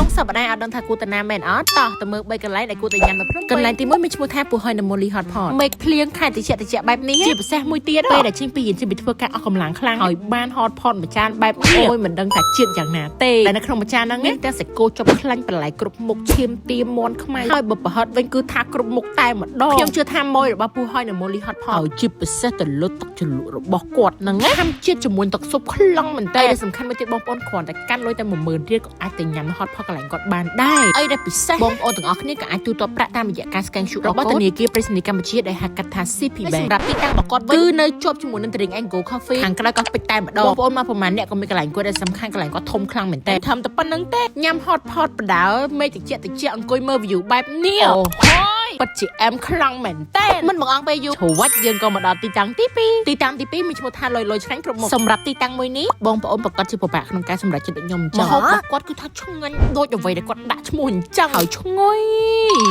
ុងសប្តាហ៍អត់ដឹងថាគួរទៅណាមែនអត់តោះទៅមើល3កន្លែងដែលគួរតែញ៉ាំនៅភ្នំពេញកន្លែងទី1មានឈ្មោះថាពូហុយនៅមូលី Hot Pot មេឃភ្លៀងខែតិចតិចបែបនេះជាពិសេសមួយទៀតពេលដែលចេញពីរៀនចេញពីធ្វើការអស់កម្លាំងខ្លាំងហើយបាន Hot Pot មួយចានបែបនេះអូយមិនដឹងថាជាតិយ៉ាងណាទេតែនៅក្នុងមួយចានហ្នឹងមានទាំងសាច់គោចុបខ្លាញ់បន្លែគ្រប់មុខឈាមទាមន់ខ្មៅហើយបើប្រហិតវិញគឺថាគ្រប់មុខតែម្ដងខ្ញុំជឿថាម៉ួយរបស់ពូហុយនៅមូលី Hot Pot ហើយជាពិសេសទៅលើទឹកជ្រលក់របស់គាត់ហ្នឹងណាខាំជាតិជាមួយទឹកស៊ុបខ្លាំងមែនតើដែលសំខាន់មួយទៀតបងប្អូនគ្រាន់តែកាន់លុយតែ10000រៀលក៏អាចទៅញ៉ាំ Hot Pot កន្លែងគាត់បានដែរអីដែលពិសេសបងប្អូនទាំងអស់គ្នាក៏អាចទូទាត់ប្រាក់តាមរយៈការ scan QR របស់ធនាគារប្រៃសណីយ៍កម្ពុជាដែលហៅកាត់ថា CP Bank សម្រាប់ទីតាំងរបស់គាត់វិញគឺនៅជាប់ជាមួយនឹង Drink and Go Coffee ខាងក្រៅក៏ពេជ្រតែម្ដងបងប្អូនមកប្រហែលអ្នកក៏មានកន្លែងគាត់ដែលសំខាន់កន្លែងគាត់ធំខ្លាំងមែនតើធ្វើតែប៉ុណ្្នឹងទេញ៉ាំ Hot Pot បដើមេឃតិចតិចអង្គុយមើល view បែបនេះអូហូយពិតជាអែមខ្លាំងមែនតើមិនបងអង្គពេលយូរជ្រួចយើងក៏មកដល់ទីតាំងទី2ទីតាំងទី2មានឈ្មោះថាលុយលុយឆ្ងាញ់គ្រប់មុខសម្រាប់ទីតាំងមួយនេះបងប្អូនប្រកាសជាពិបាកក្នុងការសម្រេចចិត្តដូចខ្ញុំអញ្ចឹងម្ហូបរបស់គាត់គឺថាឆ្ងាញ់ដូចអ្វីដែលគាត់ដាក់ឈ្មោះអញ្ចឹងហើយឈ្ងុយ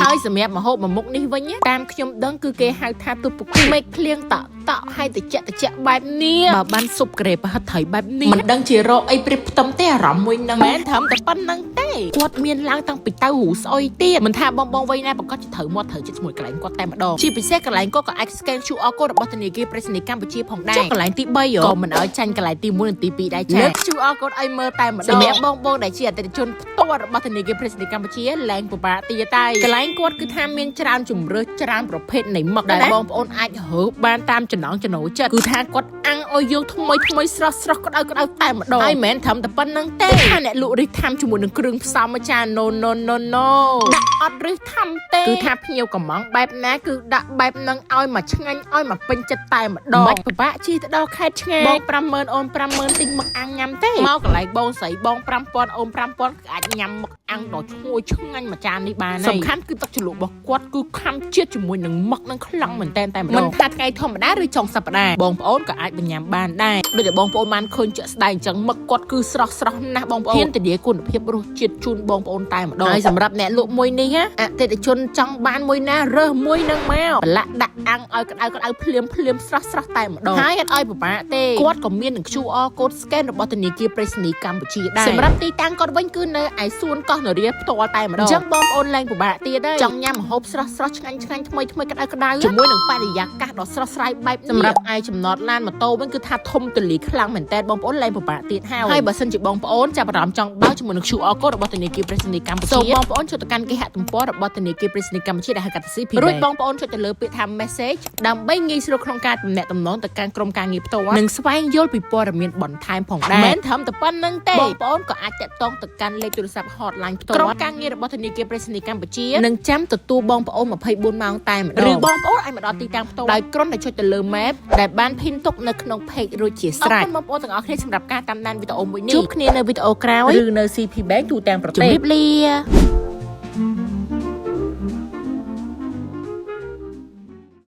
ហើយសម្រាប់ម្ហូបមួយមុខនេះវិញតាមខ្ញុំដឹងគឺគេហៅថាទូពុគីមេឃភ្លៀងតក់តក់ហើយតិចតិចបែបនេះបើបានស៊ុបក្រេប្រហិតត្រីបែបនេះមិនដឹងជារកអីព្រៀបផ្ទឹមទេអារម្មណ៍មួយហ្នឹងមិនត្រឹមតែប៉ុណ្្នឹងទេគាត់មានឡើងតាំងពីតៅរូស្អុយទៀតមិនថាបងបងវ័យណាប្រកាសជាត្រូវមាត់ត្រូវចិត្តជាមួយកន្លែងគាត់តែម្ដងជាពិសេសកន្លែងគាត់ក៏អាច scan QR code របស់ធនាគារប្រៃសណីយ៍កម្ពុជាផងដែរចុះកន្លែងទី3ក៏មិនឲ្យចាញ់កន្លែងទី1និងទី2ដែរចាលើក QR code ឲ្យមើលតែម្ដងសម្រាប់បងបងដែលជាអតិថិជនផ្ទាល់របស់ធនាគារប្រៃសណីយ៍កម្ពុជាឡើងពិបាកទៀតតែកន្លែងគាត់គឺថាមានច្រើនជំរើសច្រើនប្រភេទនៃមឹកដែលបងប្អូនអាចរើសបានតាមចំណង់ចំណូលចិត្តគឺថាគាត់អាំងឲ្យយើងថ្មីថ្មីស្រស់ស្រស់ក្តៅក្តៅតែម្ដងហើយមិនមែនត្រឹមតែប៉ុណ្្នឹងទេថាអ្នកលក់រិះថាំជាមួយនឹងគ្រឿងផ្សំចា no no no no ដាក់អត់រិះថាំទេគឺថាភ្ញៀវកំងបែបណាគឺដាក់បែបហ្នឹងឲ្យមកឆ្ងាញ់ឲ្យមកពេញចិត្តតែម្ដងមិនពិបាកជិះទៅដល់ខេត្តឆ្ងាយបង50000អូន50000ទិញមឹកអាំងញ៉ាំទេមកកន្លែងបងស្រីបង5000អូន5000គឺអាចញ៉ាំមឹកអាំងដ៏ឈ្ងុយឆ្ងាញ់មួយចាននេះបានហើយសំខាន់គឺទឹកជ្រលក់របស់គាត់គឺខាំជាតិជាមួយនឹងមឹកនឹងខ្លាំងមែនតែនតែម្ដងមិនថាថ្ងៃធម្មតាឬចុងសប្តាហ៍បងប្អូនក៏អាចបញ្ញាំបានដែរដូចតែបងប្អូនបានឃើញជាក់ស្ដែងអញ្ចឹងមឹកគាត់គឺស្រស់ស្រស់ណាស់បងប្អូនហ៊ានធានាគុណភាពរសជាតិជូនបងប្អូនតែម្ដងហើយសម្រាប់អ្នកលក់មួយនេះណាអតិថិជនចង់បានមួយណារើសមួយនឹងមកប្រឡាក់ដាក់អាំងឲ្យក្តៅក្តៅភ្លាមភ្លាមស្រស់ស្រស់តែម្ដងហើយអត់ឲ្យពិបាកទេគាត់ក៏មាននឹង QR code scan របស់ធនាគារប្រៃសណីយ៍កម្ពុជាដែរសម្រាប់ទីតាំងគាត់វិញគឺនៅឯសួនកោះនរាផ្ទាល់តែម្ដងអញ្ចឹងបងប្អូនឡើងពិបាកទៀតហើយចង់ញ៉ាំម្ហូបស្រស់ស្រស់ឆ្ងាញ់ឆ្ងាញ់ថ្មីថ្មីក្តៅក្តៅជាមួយនឹងបរិយាកាសដ៏ស្រស់ស្រាយបែបនេះសម្រាប់ឯចំណតឡានម៉ូតូវិញគឺថាធំទូលាយខ្លាំងមែនតើបងប្អូនឡើងពិបាកទៀតហើយហើយបើសិនជាបងប្អូនចាប់អារម្មណ៍ចង់បើកជាមួយនឹង QR code របស់ធនាគារប្រៃសណីយ៍កម្ពុជាសូមបងប្អូនចូលទៅកាន់គេហទំព័ររបស់ធនាគារប្រៃសណីយ៍កម្ពុជាដែលហៅកាត់ថា CP រួចបងប្អូនចុចទៅលើពាក្យថា message ដើម្បីងាយស្រួលក្នុងការទំនាក់ទំនងទៅកាន់ក្រុមការងារផ្ទាល់និងស្វែងយល់ពីព័ត៌មានបន្ថែមផងដែរមិនត្រឹមតែប៉ុណ្្នឹងទេបងប្អូនក៏អាចតាក់ទងទៅកាន់លេខទូរស័ព្ទ hotline ផ្ទាល់ក្រុមការងាររបស់ធនាគារប្រៃសណីយ៍កម្ពុជានឹងចាំទទួលបងប្អូន24ម៉ោងតែម្ដងឬបងប្អូនអាចមកដល់ទីតាំងផ្ទាល់ដោយគ្រាន់តែចុចទៅលើ map ដែលបាន pin ទុកនៅក្នុង page រួចជាស្រេចអរគុណបងប្អូនទាំងអស់គ្នាសម្រាប់ការតាមដានវីដេអូមួយនេះជួបគ្នានៅវីដេអូក្រោយឬនៅ CP Bank ទូទាំងប្រទេសជម្រាបលា។